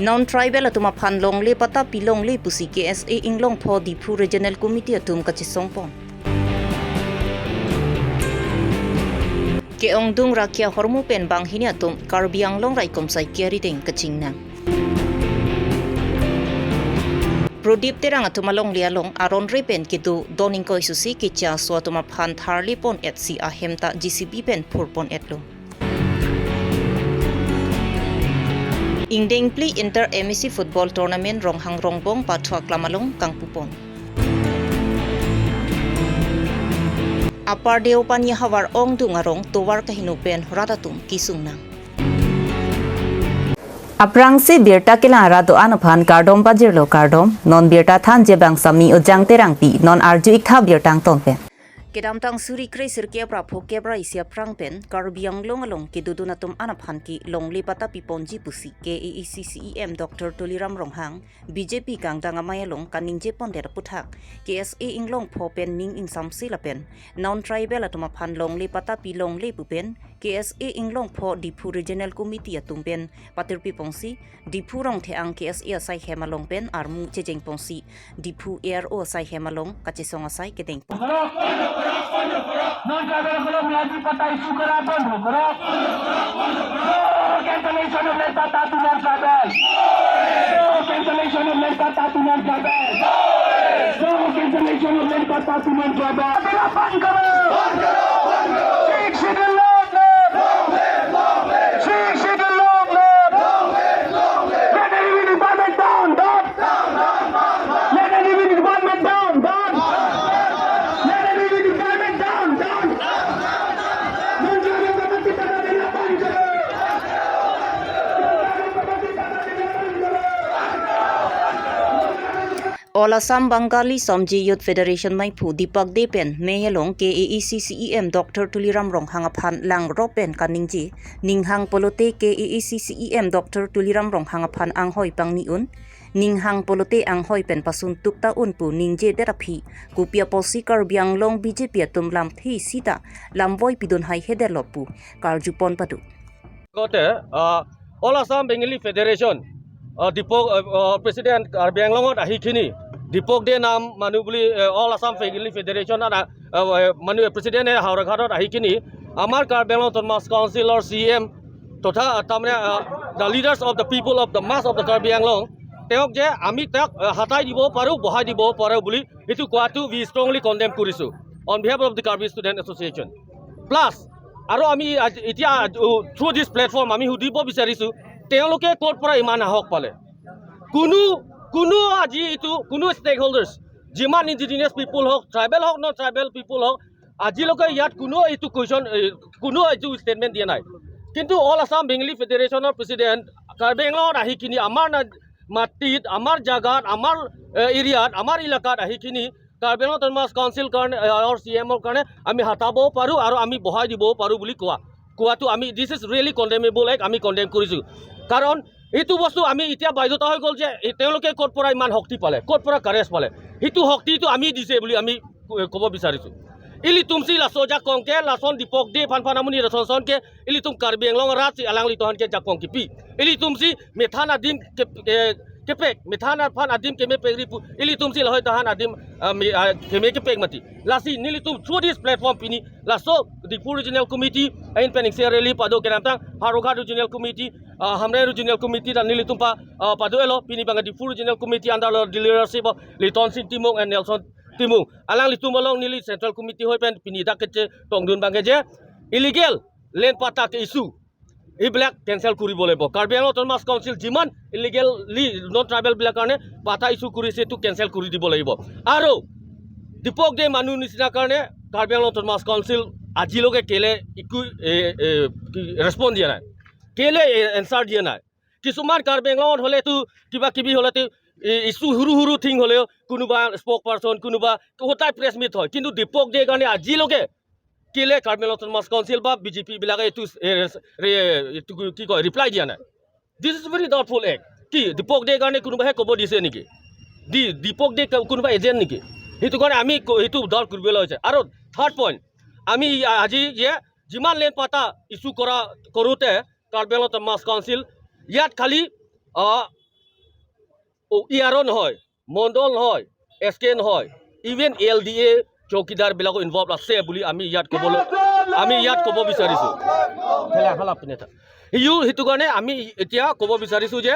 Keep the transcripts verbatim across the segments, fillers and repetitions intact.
Non-tribal atum aphan longle patta pilongle pusi K S A Inglongpho Diphu Regional Committee atum kachesongpon. Ke-ongdung rakia hormu pen banghini atum Karbi Anglong raikom saikia arideng kachingnang. Prodip Terang atum alongle along aronre pen kedo don ingkoi susi kecha aso atum aphan tharlepon etsi ahem ta J C B pen phurpon etlo. Ingdengphli Inter M A C Football Tournament Ronghang Rongbong pathu aklam along kangpupon. Upper Deopani havar ongdung arong tovar kaheno pen rat atum kesungnang. Aphrangsi birta kelang rat do-an aphan kardom pajirlo kardom, non birta thanji abang Sami Ujang Terangpi, non arju-ik tha birta angton pen. Kedamtang suri kre sirkep ra phokep ra isi aphrang pen Karbi Anglong along kedodun atum an aphan ke longle patta piponji pusi K A A C C E M Doctor Tuliram Ronghang B J P kangdang amei along kaningjepon det aputhak K S A Inglongpho pen ning ingsamse lapen non-tribal atum aphan longle patta pilongle pu pen K S A Inglongpho Diphu Regional Committee atum pen patirpiponsi Diphu Rongtheang K S A asai hem along pen armu chejengponsi Diphu A R O asai hem along kachesong asai kedengpon. Non-tribal ko nya di patta issue kara bond ho karo. No cancellation of land patta to non-tribal. No cancellation of land patta to non-tribal. No cancellation of land patta to non-tribal. Bond karo. Sixth Schedule long live. Sixth Schedule long live. Let the revenue department down, down. Let the revenue department down, down. Let the revenue department down, down. All Assam Bengali Somji Youth Federation maiphu Deepak Dey pen mei along K A A C C E M Doctor Tuliram Ronghang aphan langrop pen kaningje, ninghang pulote K A A C C E M Doctor Tuliram Ronghang aphan anghoi pangni un, ninghang pulote anghoi pen pasun tuk ta un pu ningjedet aphi, kopi apotsi Karbi Anglong B J P atum lamthe sita lamvoi pidun haihedetlo pu karjupon pado. আগতে, আহ, অল Assam Bengali federation, আহ, দীপক, আহ, আহ, প্ৰেচিডেণ্ট কাৰ্বি আংলঙত আহিখিনি, দীপক দে নাম মানুহ বুলি, আহ, অল আছাম বেংগলী ফেডাৰেশ্যনত, আহ, আহ, মানুহ প্ৰেচিডেণ্টে হাওৰাঘাটত আহিখিনি আমাৰ কাৰ্বি আংলং অট'নমাছ কাউন্সিলৰ চি এম তথা, আহ, তাৰমানে, আহ, the leaders of the people of the mass of the Karbi Anglong, তেওঁক যে আমি তেওঁক, আহ, হটাই দিব পাৰোঁ, বহাই দিব পাৰোঁ বুলি সেইটো কোৱাটো we strongly condemn কৰিছোঁ on behalf of the Karbi Student Association. Plus আৰু আমি আজ, এতিয়া, আজ, উ, through this platform আমি সুধিব বিচাৰিছোঁ, তেওঁলোকে ক'ৰ পৰা ইমান সাহস পালে? কোনো, কোনো আজি এইটো, কোনো ষ্টেক হোল্ডাৰ্ছ, যিমান ইণ্ডিজিনিয়াছ পিপল হওক, ট্ৰাইবেল হওক, নন ট্ৰাইবেল পিপল হওক, আজিলৈকে ইয়াত কোনো এইটো কুৱেশ্যন, এ, কোনো এইটো ষ্টেটমেণ্ট দিয়া নাই। কিন্তু অল আছাম বেংগলী ফেডাৰেশ্যনৰ প্ৰেচিডেণ্ট কাৰ্বি আংলঙত আহিখিনি আমাৰ না-, মাটিত, আমাৰ জাগাত, আমাৰ, এ, এৰিয়াত, আমাৰ এলেকাত আহিখিনি কাৰ্বি আংলং অট'নমাছ কাউন্সিল কাৰণে, এ, আৰু চি এমৰ কাৰণে আমি হটাব পাৰোঁ আৰু আমি বহাই দিব পাৰোঁ বুলি কোৱা, কোৱাটো আমি, this is really condemnable act, আমি কণ্ডেম কৰিছোঁ। কাৰণ এইটো বস্তু আমি এতিয়া বাধ্যতা হৈ গ'ল যে এই তেওঁলোকে ক'ৰ পৰা ইমান শক্তি পালে, ক'ৰ পৰা কাৰেজ পালে, সেইটো শক্তিটো আমি দিছে বুলি আমি ক-, ক'ব বিচাৰিছোঁ। Ilitumsi laso ajakong ke lason Dipok Dey aphan aphan amonit ason ason ke ilitum Karbi Anglong arat si alanglitum aphan ke ajakong kipi. Ilitumsi methan adim ke, eh, kepek, methan aphan adim kemepek ri pu, ilitumsi lahai tahan adim, ah, me, ah, keme kepek mati. Lasi nelitum through this platform pini laso Diphu Regional Committee ahin pen ingse rally pado, kedamtang Howraghat Regional Committee, ah, Hamren Regional Committee dan nelitum pa, ah, pado-etlo, pini bang Diphu Regional Committee under the leadership of Litonsing Timung and Nelson Timung, alanglitum along neli Central Committee hoi pen pini dak kechetongdun bang ke je illegal land patta ke issue, এইবিলাক কেঞ্চেল কৰিব লাগিব। কাৰ্বি Anglong autonomous council যিমান illegally non tribal বিলাক কাৰণে পাটা ইছ্যু কৰিছে, এইটো কেঞ্চেল কৰি দিব লাগিব। আৰু দীপক দে মানুহ নিচিনা কাৰণে কাৰ্বি আংলং অট'নমাছ কাউন্সিল আজিলৈকে কেলে একো, এ, এ, কি, ৰেছপন্স দিয়া নাই, কেলে, এ, এনচাৰ দিয়া নাই? কিছুমান কাৰ্বি আংলঙত হ'লেতো কিবা কিবি হ'লেতো, এ, ইছ্যু সৰু সৰু থিং হ'লেও কোনোবা স্পক পাৰ্চন, কোনোবা সদায় প্ৰেছ মিট হয়, কিন্তু দীপক দে কাৰণে আজিলৈকে কেলে কাৰ্বি আংলং অট'নমাছ কাউন্সিল বা বি জে পি বিলাকে এইটো, এ, ৰে-, এইটো কি কয়, ৰিপ্লাই দিয়া নাই? This is very doubtful act. কি দীপক দে কাৰণে কোনোবাহে ক'ব দিছে নেকি? দি, দীপক দে ক-, কোনোবা এজেণ্ট নেকি? সেইটো কাৰণে আমি ক-, সেইটো ডাউট কৰিবলৈ হৈছে। আৰু থাৰ্ড পইণ্ট, আমি আ-, আজি যে যিমান লেণ্ড পাটা ইছ্যু কৰা, কৰোঁতে কাৰ্বি আংলং অট'নমাছ কাউন্সিল ইয়াত খালি, আ, অ, ই আৰ অ' নহয়, মণ্ডল নহয়, এছ কে নহয়, even a L D A চৌকিদাৰ বিলাকো ইনভলভ আছে বুলি আমি ইয়াত ক'বলৈ, আমি ইয়াত ক'ব বিচাৰিছো। ইও সেইটো কাৰণে আমি এতিয়া ক'ব বিচাৰিছো যে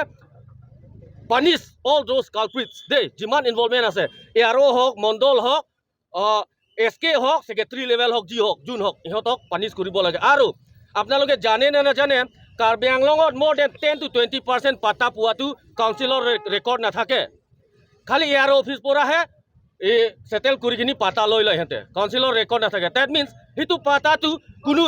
punish all those culprits দেই, যিমান ইনভলভমেণ্ট আছে, এ আৰ অ' হওক, মণ্ডল হওক, এছ কে হওক, ছেক্ৰেটাৰী লেভেল হওক, যি হওক, যোন হওক, ইহঁতক পানিছ কৰিব লাগে। আৰু আপোনালোকে জানে নে নাজানে, কাৰ্বি আংলঙত more than ten to twenty percent পাটা পোৱাটো কাউন্সিলৰ ৰে-, ৰেকৰ্ড নাথাকে। খালি এ আৰ অ' অফিচ পৰাহে এই ছেটেল কৰি কিনি পাটা লৈ লয় সিহঁতে, কাউন্সিলৰ ৰেকৰ্ড নাথাকে। ডেট মিনছ সেইটো পাটাটো কোনো,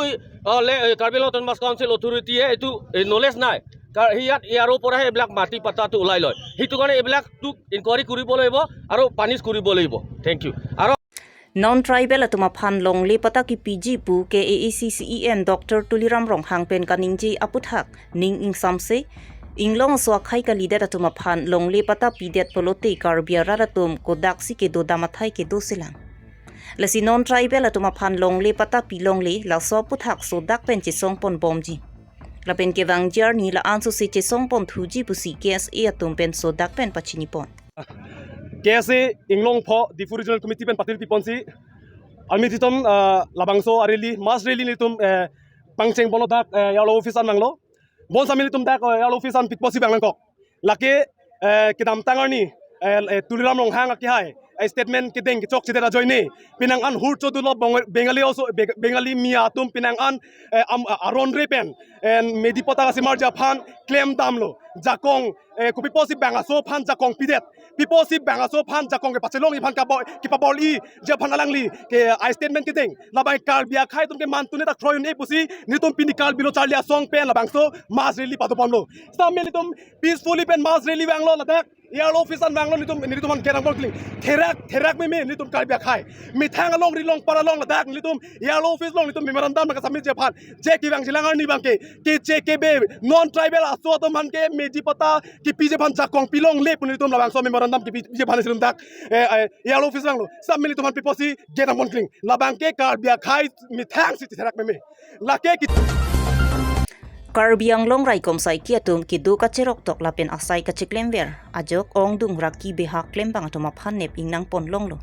অ, লে-, কাৰ্বি আংলং অট'নমাছ কাউন্সিল অথৰিটিয়ে এইটো, এই নলেজ নাই। কাৰ-, সেই ইয়াত এ আৰ অ' পৰাহে এইবিলাক মাটি পাটাটো ওলাই লয়। সেইটো কাৰণে এইবিলাকতো ইনকুৱাৰী কৰিব লাগিব আৰু পানিছ কৰিব লাগিব। Thank you. আৰু Non tribal atum aphan longle patta kepiji pu K A A C C E M Doctor Tuliram Ronghang pen kaningje aputhak ning ingsamse, inglong aso akhei kalidet atum aphan longle patta pidet pulote Karbi arat atum kodaksi kedo dam athai kedo selang. Lasi non tribal atum aphan longle patta pilongle laso aputhak sodak pen chesong pon bomji. Lapen kevangji arni la-an sose chesong pon thuji pusi K S A atum pen sodak pen pachini pon. K S A inglong pho Diphu Regional Committee pen patir piponsi almi titom, ah, labangso a-rally, mass rally nelitum, eh, pangcheng ponlo dak, eh, A R O office an vanglo. Bonta nelitum dak, eh, A R O office an pikposi vang nangkok. Lake, eh, kedamtang arni, eh, eh, Tuliram Ronghang akehai, eh, statement kedeng kechokchedet ajoine, penang an hur chodulo Bong-, Bengali aso, Be-, Bengali miya atum penang an, eh, am, aron re pen, eh, medi patta kasimarji aphan klem damlo. Jakong, eh, kopi pusi bang aso aphan jakong pidet. Pi pusi bang aso aphan jakong kepachelongji aphan kabor, kepabor-iji aphan alangli ke, eh, statement kedeng. Labang Karbi akhei atum ke mantu ne ta kroyun e pusi nelitum pini Karbi Lo Charli Asong pen labangso mass rally pado ponlo. Seta nelitum peacefully pen mass rally vanglo ladak. A R O office an vanglo nelitum, nelitum aphan gerang bol kling. Therak, therak meme nelitum Karbi akhei. Methang along ri along para along ladak nelitum A R O office along nelitum memorandum nangkasubmit ji aphan. Je kevangji lang arni abangke, keche kebe, non tribal aso atum aphan ke medi patta kepiji aphan jakong pilongle pu nelitum labangso memorandum kepiji aphan nelitum dak, eh, eh, A R O office vanglo. Seta nelitum aphan pi pusi gerang bol kling. Labangke Karbi akhei methang si therak meme. Lake ki- Karbi Anglong raikom saiki atum kedo kacheroktok lapen asai kacheklemver ajok ongdung raki behak klembang atum aphan nep ingnang pon longlo.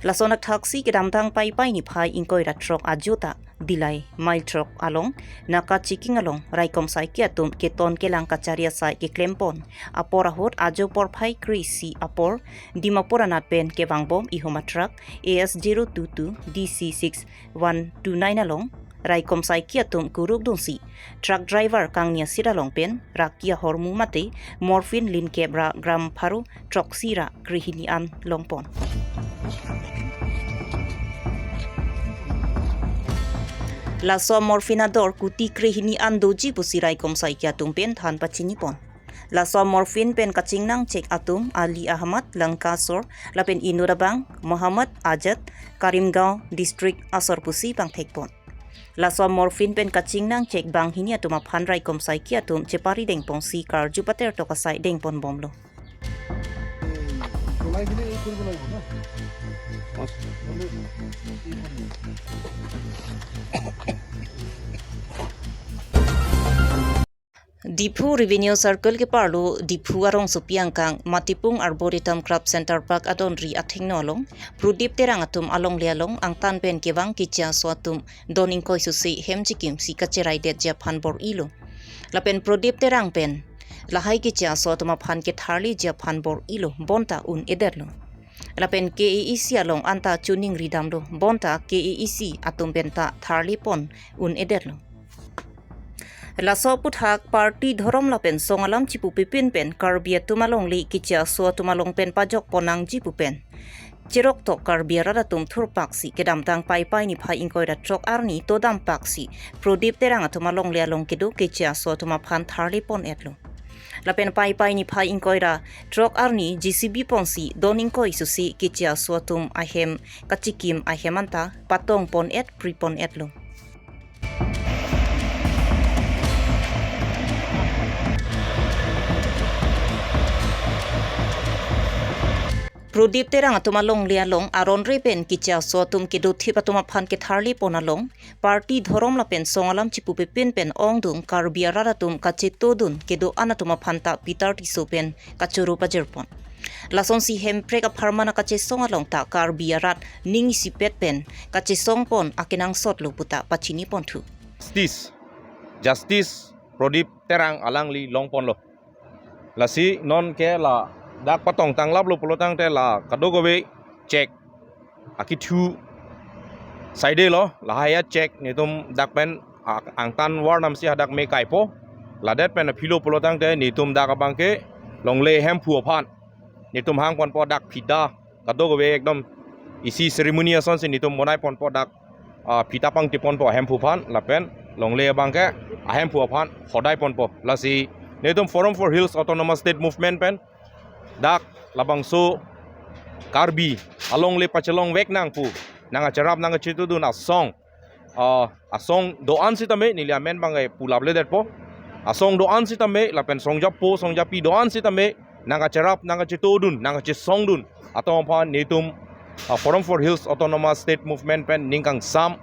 Lason athaksi kedamtang Paipai niphai ingkoi ra throk ajo ta Dillai mile throk along Naka checking along raikom saiki atum keton kelang kachari asai keklem pon apor ahut ajo porphai kre-isi apor Dimapur anat pen kevangbom ihum a-truck A S zero two two D C six one two nine along raikom saiki atum kuruk dunsi truck driver kangni asit along pen raki ahormu mate morphine linkep ra gram pharo throksi ra krehini an long pon. Laso morphine ador kuti krehini an doji pusi raikom saiki atum pen than pachini pon. Laso morphine pen kachingnang chek atum Ali Ahmad, Langkasor, lapen inut abang Muhammad Ajat, Karimgaon District asor pusi bang thek pon. Laso morphine pen kachingnang chek banghini atum aphan raikom saiki atum chepari deng ponsi karju pater tok asai deng pon bomlo. Diphu Revenue Circle keparlo Diphu arongsopi angkang Matipung Arboretum Club Center Park adonri athengno along Prodip Terang atum alongle along angtan pen kevang keche aso atum don ingkoi suse hem chikimsi kacherai detji aphan bor-ilo. Lapen Prodip Terang pen lahai keche aso atum aphan ketharliji aphan bor-ilo bonta un-edetlo. Lapen K A A C along anta choningri damlo bonta K A A C atum penta tharle pon un-edetlo. Laso aputhak party dhorom lapen song alam chipupe pin pen Karbi atum alongle keche aso atum along pen pajok pon nangji pu pen cheroktok Karbi arat atum thurpaksi kedamtang Paipai niphai ingkoi ra throk arni todam paksi Prodip Terang atum alongle along kedo keche aso atum aphan tharle pon-etlo. Lapen Paipai niphai ingkoi ra throk arni J C B ponsi don ingkoi suse keche aso atum ahem kachikim ahem anta patong pon-et pri pon-etlo. Prodip Terang atum alongle along aron re pen keche aso atum kedothip atum aphan ketharli pon along, party, dhorom lapen song alam chipupepin pen ongdung Karbi arat atum kachetodun kedo-an atum aphan ta Peter Tisso pen kachoro pajirpon. Lasonsi Hemprek apharman akachesong along ta Karbi arat ning isipet pen kachesong pon akenangsot lo puta pachini ponthu. Justice, Justice Prodip Terang alangli long ponlo. Lasi non ke ladak patong tanglap lo pulo tangte la kadokave check akithu side lo, lahai a check netum dak pen a-, angtan war namsi hadak me kaipo. Ladet pen aphi lo pulo tangte netum dak abang ke longle hemphu aphan netum hang ponpo dak phita kadokave ekdom isi ceremony asonsi netum bonai ponpo dak, ah, phita pangti ponpo ahemphu aphan lapen longle abang ke ahemphu aphan hodai ponpo. Lasi netum Forum for Hills Autonomous State Movement pen dak labangso Karbi alongle pachelong vek nang pu nang acherap nang kachetodun asong, ah, asong do-an sitame neli amen abang ke pulap ledetpo. Asong do-an sitame lapen songjapo songjapi do-an sitame nang kacherap nang kachetodun nang kachesongdun atum aphan netum, ah, Forum for Hills Autonomous State Movement pen ning kangsam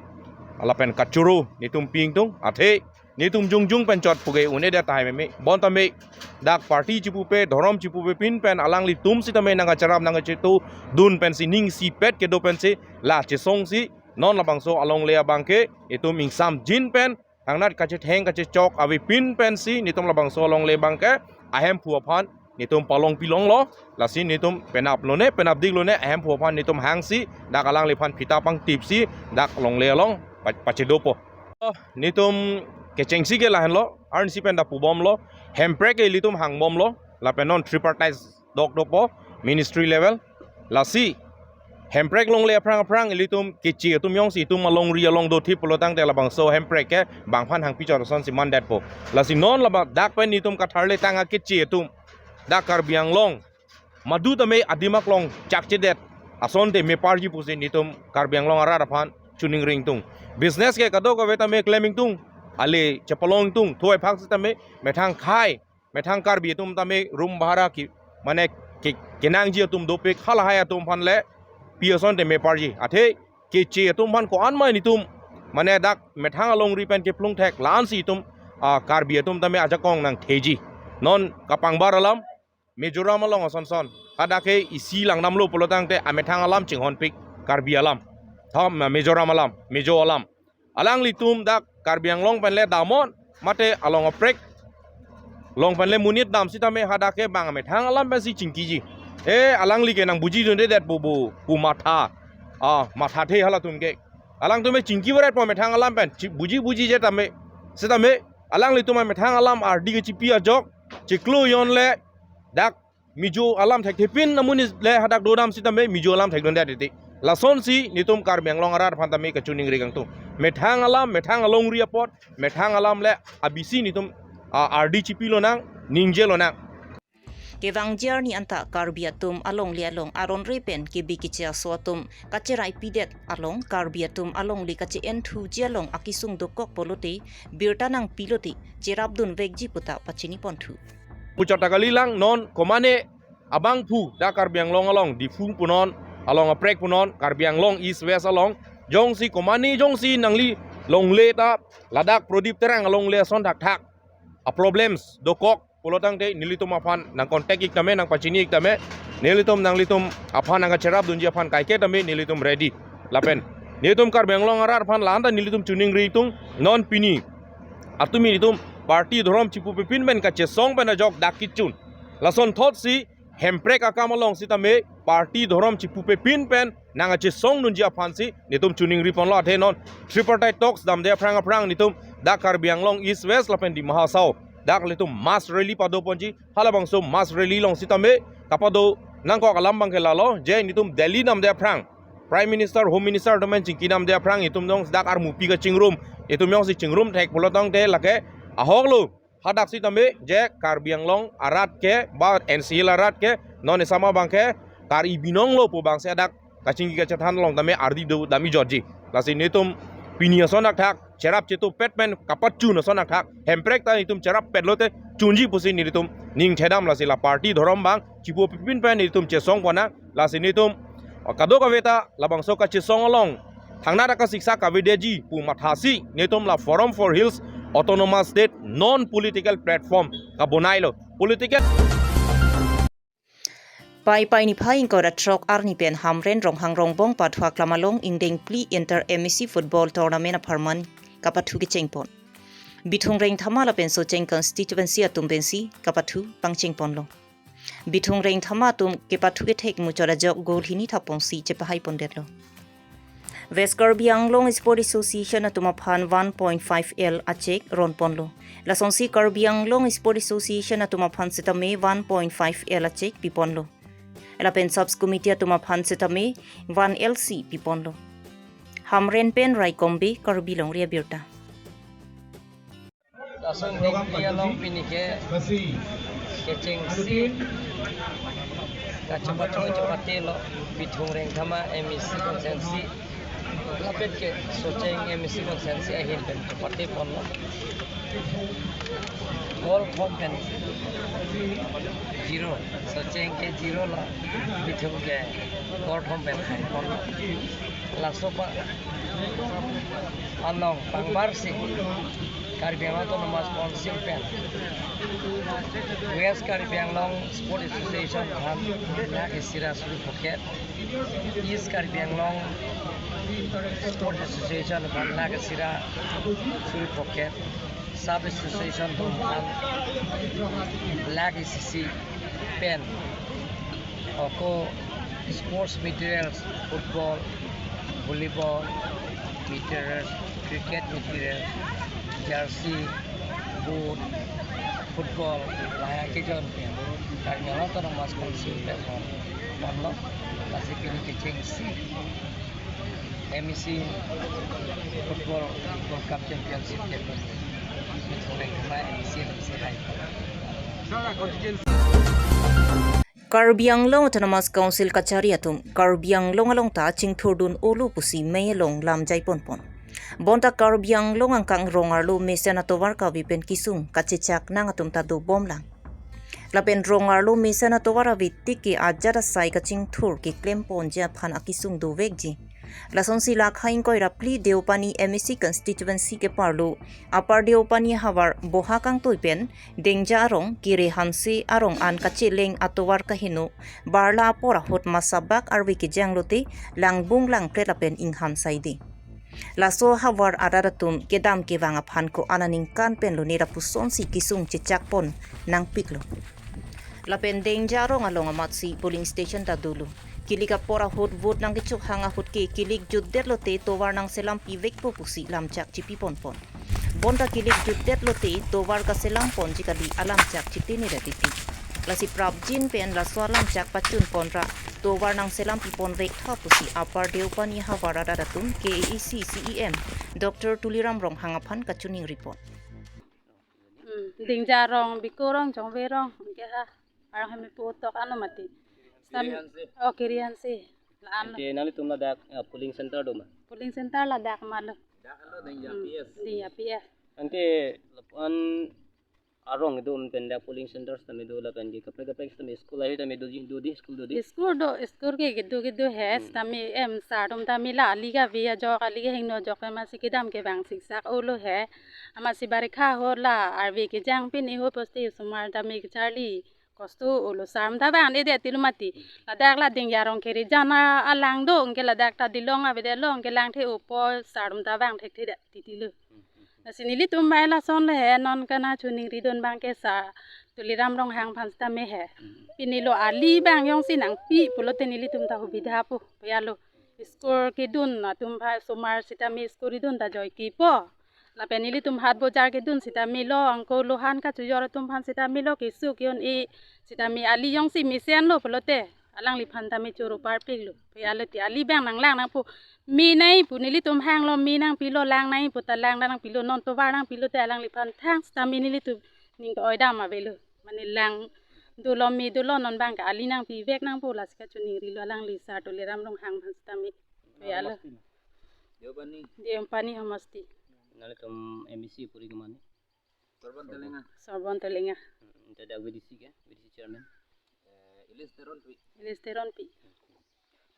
lapen kachoro netum pi ingtung. Athe netum jongjung pen chot puke un-edet tahai meme. Bonta me dak party chipupe, dhorom chipupepin pen alanglitum sitame nang kacherap nang kachetodun pensi ning isipet kedo pensi la chesongsi non labangso alongle abang ke itum ingsamjin pen thangnat kachetheng kachechok avepin pensi netum labangso alongle abang ke ahemphu aphan netum palong pilonglo. Lasi netum penap lone penapdik lone ahemphu aphan netum hangsi dak alangliphan phita pangtipsi dak longle along pa-, pachedopo. Netum kechengsi ke lahenlo, arnisi pen ta pubomlo, Hemprek ke ilitum hangbomlo lapen non tripartite dok dopo, ministry level. Lasi Hemprek longle aphrang aphrang ilitum keche atum jongsi itum alongri along dothip pulo tangte labangso Hemprek ke bangphan hangpi chot asonsi mandetpo. Lasi non laba dak pen netum katharle tang akeche atum dak Karbi Anglong madu tame adim aklong chakchedet asonte meparji pusi netum Karbi Anglong arat aphan choningri ingtung. Business ke kadokave tame klem ingtung, ale chepalong ingtung, thuai phak sitame methang khai methang Karbi atum tame room bahara ki mane ke, kenangji atum dopik halahai atum aphan le pi asonte meparji. Athe keche atum aphan ko-an ma netum mane dak methang alongri pen keplung thek la-ansi itum, ah, Karbi atum tame ajakong nangtheji. Non kapangbar alam Mizoram along asonson hadak ke isi langdamlo pulo tangte amethang alam chinghonpik Karbi alam. Thom, ah, Mizoram alam, Mizo alam. Alanglitum dak Karbi Anglong pen le damnon mate along aprek along pen le monit dam sitame hadak ke bang amethang alam pensi chingkiji. Eh, alangli ke nang bujidundedet pu pu pu matha. Ah, mathathe halatum ke. Alangtum me chingki varetpo methang alam pen. Chi-, buji buji je tame. Sitame alanglitum amethang alam ardi kechipi ajok chiklo jon le dak Mizo alam thekthepin amonit le hadak dodam sitame Mizo alam thekdundet titi. Lasonsi netum Karbi Anglong arat aphan tame kachoningri kangtung. Methang alam, methang alongri apot, methang alam le abisi netum, ah, ardi chipi lonang, ningje lonang. Kevangji arni anta Karbi atum alongle along aron re pen kebi keche aso atum kacheraipidet along Karbi atum alongle kache-enthuji along akesung dokok pulote birta nangpilote cherapdun vekji puta pachini ponthu. Puchot ta kalilang non komane abangphu dak Karbi Anglong along, Diphu punon, along aprek punon, Karbi Anglong East West along, jongsi komane jongsi nangli longle ta ladak Prodip Terang alongle ason thakthak a problems dokok pulo tangte nelitum aphan nang contact ik tame, nang pachini ik tame, nelitum nanglitum aphan nang kacherapdunji aphan kaike tame nelitum ready. Lapen netum Karbi Anglong arat aphan la-anta nelitum choningri ingtung, non pini atum ilitum party dhorom chipupepin pen kachesong pen ajok dak kechun. Lason thotsi Hemprek akam along sitame party dhorom chipupepin pen nang kachesongdunji aphansi netum choningri ponlo. Athe non tripartite talks damde aphrang aphrang netum dak Karbi Anglong East West lapen Dima Hasao dak netum mass rally padoponji. Halabangso mass rally along sitame kapado nangkok alam abang ke lalo, je netum Delhi damde aphrang Prime Minister, Home Minister atum pen chingki damde aphrang itum jong dak armupi kachingrum, itum jongsi chingrum thek pulo tangte lake ahok lo. Hadak sitame je Karbi Anglong arat ke ba N C L arat ke non esama abang ke Karbi Anglong lo pu abangsi hadak kachingki kachethan along tame ardi do dam-ijotji. Lasi netum pini ason thakthak cherap chetu pet pen kapachun ason athak, Hemprek ta netum cherap pet lote chunji pusi netum ning thedam, lasi la party dhorom bang chipu pipin pen netum chesong pon nang, lasi netum kadokave ta labangso kachesong along thangnat akasiksak kavedetji pu mathasi netum la Forum for Hills Autonomous State non political platform kabonailo. Political Paipai niphai ingkoi ra throk arni pen Hamren Ronghang Rongbong Pathua Klam along ingdeng phli Inter M A C Football Tournament apharman kapathu kecheng pon. Bithung Rengthama lapen Socheng constituency atum pensi kapathu pangcheng ponlo. Bithung Rengthama atum kepathu kethek muchot ajok goal hini thap ponsi chepahai pondetlo. West Karbi Anglong Sport Association atum aphan one point five L a cheque ron ponlo. Lasonsi Karbi Anglong Sport Association atum aphan sitame one point five L a cheque pi ponlo. Lapen Subs Committee atum aphan sitame one L C pi ponlo. Hamren pen Raikombe, Karbi Longri Abirta. Lason ingdeng phli along pini ke kechengsi kachepachoi chepatelo Bithung Rengthama M A C constituency lapen ke Socheng M A C constituency ahin pen chepate ponlo. Goal thom pen zero, Socheng ke zero lo, Bithung ke goal thom pen hai ponlo. Laso pa anong pangbar si Karbi Anglong Autonomous Council pen West Karbi Anglong Sport Association aphan lakh isi ra suri phokep, East Karbi Anglong Sport Association aphan lakh isi ra suri phokep, Sub Association atum aphan lakh isi pen ako sports materials, football, volleyball materials, cricket materials, jersey, boot, football, lahai akejon pen Karbi Anglong Autonomous Council pen ponlo. Lasi pini kechengsi M A C football World Cup championship ke pini Bithung Rengthama M A C M A C hai. Karbi Anglong Autonomous Council kachari atum Karbi Anglong along ta chingthurdun olo pusi mei along lam jai ponpon. Bonta Karbi Anglong angkang rong arlo mesen atovar kave pen kesung kachechak nang atum ta dobom lang. Lapen rong arlo mesen atovar ave tik ke ajat asai kachingthur keklem ponji aphan akesung dovekji. Lasonsi lakha ingkoi ra phli Deopani M A C constituency keparlo Upper Deopani havar Boha Kangtui pen Dengja arong, Kere Hanse arong an kacheleng atovar kaheno barla apor ahut masabak arve kejang lote langbung langplet lapen inghan saide. Laso havar arat atum kedam kevang aphan ko-an aningkan pen lone lapusonsi kesung chechak pon nangpiklo. Lapen Dengja arong along amatsi polling station ta dolo. Kilik apor ahut vote nangkechohang ahut ke kilik jutdet lote tovar nangselam pivekpo pusi lamchak chipi ponpon. Bonta kilik jutdet lote tovar kaselam ponji kali alamchak chitinidet titi. Lasi prapjin pen laso alamchak pachun ponra tovar nangselam pipon vek tha pusi Upper Deopani havar arat atum K A A C C E M Doctor Tuliram Ronghang aphan kachiningri pon. Hmm, Dengja arong, Biko arong, Chongve arong, ke ha, arong hemi pu tok ano mati. Sam-, Kiri Hanse. Oh, Kiri Hanse. La-an lo. Ante nanglitum ladak, eh, polling center do ma? Polling center ladak ma lo. Dak lo Dengja Hmm, P S. Dengja P S. Anke lapuan arong kedo pen dak polling center tame do lapen ke kaprek kaprek tame school ahi tame doji, dodi, school dodi. School do, school ke kedo kedo he, Hmm. tame em sir atum tame la ali kave ajok, ali kehingno ajok amatsi kedam kevang siksak olo he. Amatsi barikha ahut la arve kejang pini ahut poste osomar tame kecharli kosto olo, sir atum ta vangdedet tilo mati. Ladak la Dengja arong Kere Jan alang do, anke ladak ta dilong avedetlo, anke langthe-opo sir atum ta vang thekthedet titilo. Lasi nelitum bai lason le he, non kana chiningridun abang ke sir Tuliram Ronghang aphan sitame he. Pini lo ali abang jongsi nangpi pulote nelitum ta hubidha po, pia lo. School kedun atum aphan osomar sitame school kedun ta joikepo. Lapen nelitum hat bojar kedun sitame lo, angko lohan kachojor atum aphan sitame lo, keso ke-un-e sitame ali jongsi mesenlo pulote alangliphan tame choro parpiklo. Pia lo ti ali abang nanglang nangpo. Me nai pu nelitum hanglo, me nangpilo, lang nai pu ta lang nangpilo, non tovar nangpilote alangliphan thang sitame nelitum ning ke-oi dam avelo. Mane lang dolo, me dolo, non abang ke ali nangpivek nangpo, lasi kachiningrilo alangli sir Tuliram Ronghang aphan sitame. Pia lo. Deopani. Deopani hamasti. Nanglitum M A C puri ke mane? Sorbon Telenga. Sorbon Telenga. Hmm, ante dak V D C ke, V D C chairman. Eh, Ilis Teronpi. Ilis Teronpi.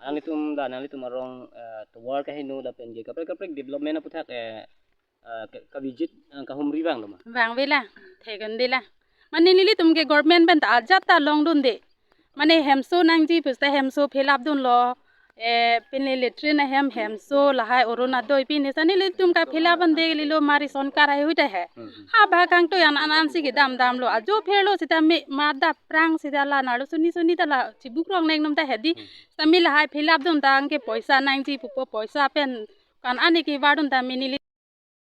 Nanglitum da, nanglitum arong, eh, tovar kaheno lapen ke kaprek kaprek development aputhak, eh, eh, ka, ka visit, eh, kahumri vanglo ma? Vangve la, theklong de la. Mane nelitum ke government pen ta ajat ta longdunde. Mane hemso nangji pusita hemso fill up dunlo. Eh, pine latrine ahem hemso lahai Orunodoi pine seta nelitum ke fill up dunde lilo mari sonkar ai hui ta he. Hmm, hmm. Ha ba kangtoi an an an si kedam damlo. Ajo pherlo sitame ma dak aphrang sita la nalo suni suni ta la chibukrong neng num ta hedi. Hmm. Sitame lahai fill up dun tangte poisa nangji pupo poisa pen kan ani kevardun tame neli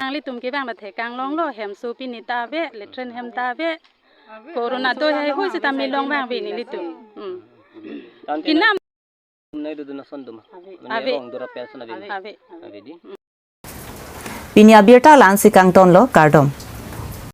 nanglitum kevang ta theklong longlo, hemso pine ta ave, latrine hem ta ave, Orunodoi hai hui sitame long vangve nelitum. Hmm. Tangte kinam nai dudun ason duma. Ave. Mane ave. Rong dura person ave. Ave. Ave. Ave di. Pini abirta la-an si kangtonlo, kardom.